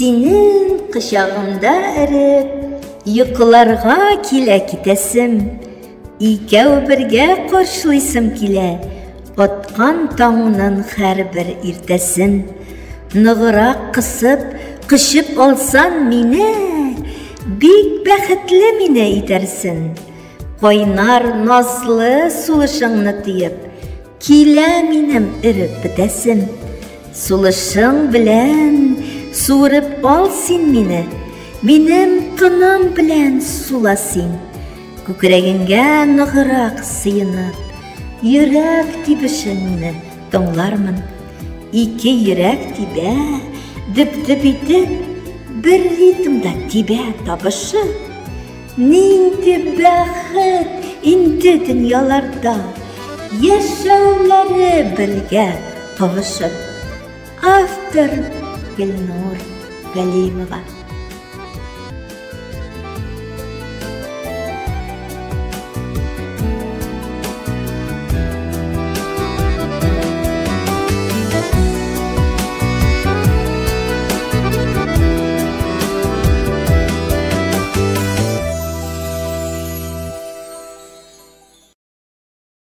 Синең кочагыңда эреп, йокыларга килә китәсем. Икәү бергә каршылыйсым килә, аткан таңның һәрбер иртәсен. Ныграк кысып, кочып алсан мине, бик бәхетле мине итәрсен. Кайнар назлы сулышыңны тоеп, Килә минем эреп бетәсем. Сулышың белән суырып ал син мине, Минем тыным белән сула син. Күкрәгеңгә ныграк сыенып, Йөрәк тибешеңне тыңлармын. Ике йөрәк тибә, дөп-дөп итеп, Бер ритмда тибә табышып. Нинди бәхет инде дөньяларда Яшәүләре бергә кавышып. Автор Гөлнур Галимова.